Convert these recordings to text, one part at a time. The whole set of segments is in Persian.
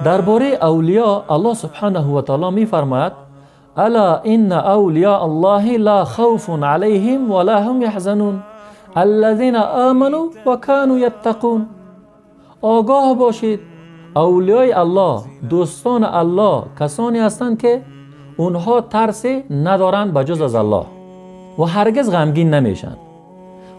درباره اولیا الله سبحانه و تعالی میفرماید الا ان اولیاء الله لا خوف علیهم ولا هم یحزنون الذین آمنوا و کانوا یتقون. آگاه باشید اولیای الله، دوستان الله کسانی هستند که اونها ترس ندارند بجز از الله و هرگز غمگین نمیشن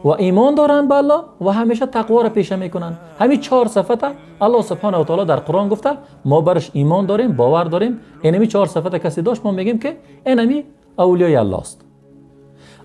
و ایمان دارند به الله و همیشه تقوا را پیشه میکنن. همین چهار صفت الله سبحانه و تعالی در قرآن گفته، ما برش ایمان داریم، باور داریم. اینمی چهار صفت کسی داشت ما میگیم که اینمی اولیای الله است.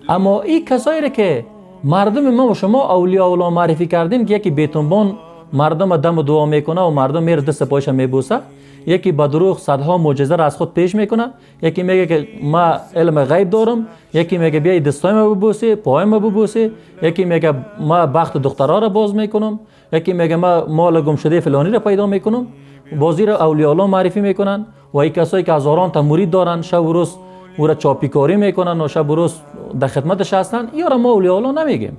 اما این کسایی را که مردم ما و شما اولیاء الله معرفی کردیم که یکی بیتنبان مردم دم و دعا میکنه و مردم میره دست پایش میبوسه، یکی با دروغ صدها معجزه را از خود پیش میکنه، یکی میگه که ما علم غیب دارم، یکی میگه بیای دستای ما ببوسی، پای ما ببوسی، یکی میگه ما بخت دخترها را باز میکنم، یکی میگه ما مال گم شده فلانی را پیدا میکنم. بازی را اولیاء الله معرفی میکنن و این کسایی که هزاران تا مرید دارن شب و روز او را چاپیکاری میکنن و شب و روز در خدمتش هستن، یا را ما اولیاء الله نمیگیم.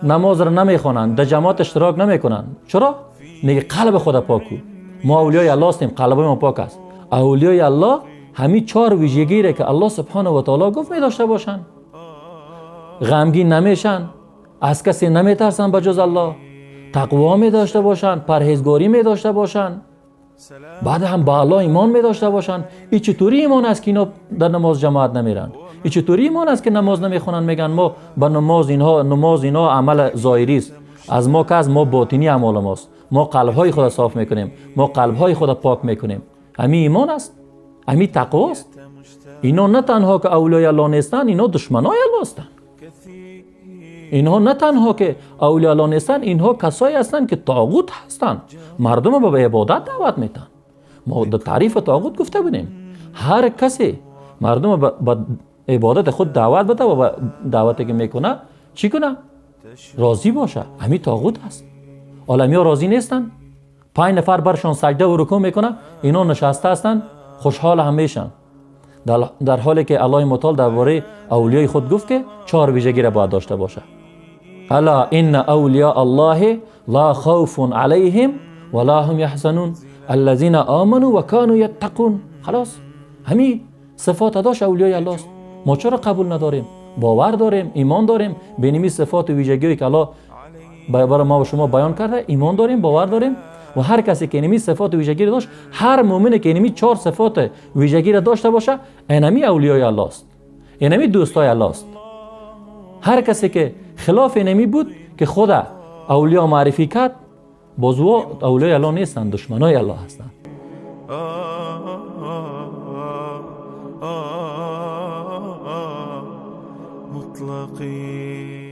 نماز را نمیخوانند، در جماعت اشتراک نمیکنن. چرا؟ میگه قلب خدا پاک کو. ما اولیای الله هستیم، قلب ما پاک است. اولیای الله همین چهار ویژگی را که الله سبحانه و تعالی گفت می داشته باشن. غمگین نمیشن، از کسی نمیترسن بجز الله، تقوا می داشته باشن، پرهیزگاری می داشته باشن، بعد هم با الله ایمان می داشته باشن. این چطوری ایمان است که اینا در نماز جماعت نمیرن؟ این چطوری ایمان است که نماز نمیخونن؟ میگن ما با نماز اینها، نماز اینها عمل ظاهری است، از ما که از ما باطنی اعمال ماست، ما قلب های خود صاف میکنیم، ما قلب های خود پاک میکنیم. همین ایمان است، همین تقوا است. اینا نه تنها که اولیای الله نیستن، اینا دشمنای الله هستند. اینها نه تنها که اولیاء الله نیستن، اینها کسایی هستند که طاغوت هستند، مردم رو به عبادت دعوت میتن. ما در تعریف طاغوت گفته بودیم هر کسی مردم به عبادت خود دعوت بده و به دعوتی که میکنه چی کنه؟ راضی باشه. همین طاغوت است. عالمی ها راضی نیستن، 5 نفر برشان سجده و رکوع میکنه، اینا نشسته هستن خوشحال هم میشن، در حالی که الله متعال درباره اولیای خود گفت که چهار ویژگی را باید داشته باشه. الا ان اولیاء الله لا خوف علیهم ولا هم یحزنون الذین آمنوا و کانوا یتقون. خلاص همین صفات داشت اولیای الله است. ما چرا قبول نداریم؟ باور داریم، ایمان داریم به اینمی صفات و ویژگی‌هایی که الله برای ما و شما بیان کرده، ایمان داریم، باور داریم. و هر کسی که اینمی صفات و ویژگی را داشت، هر مؤمنی که اینمی چهار صفات ویژگی را داشته باشه، اینمی اولیای الله است، اینمی دوستای الله است. هر کسی که خلاف اینمی بود که خود اولیا معرفی کرد، باز او اولیای الله نیستند، دشمنای الله هستند. مطلقين.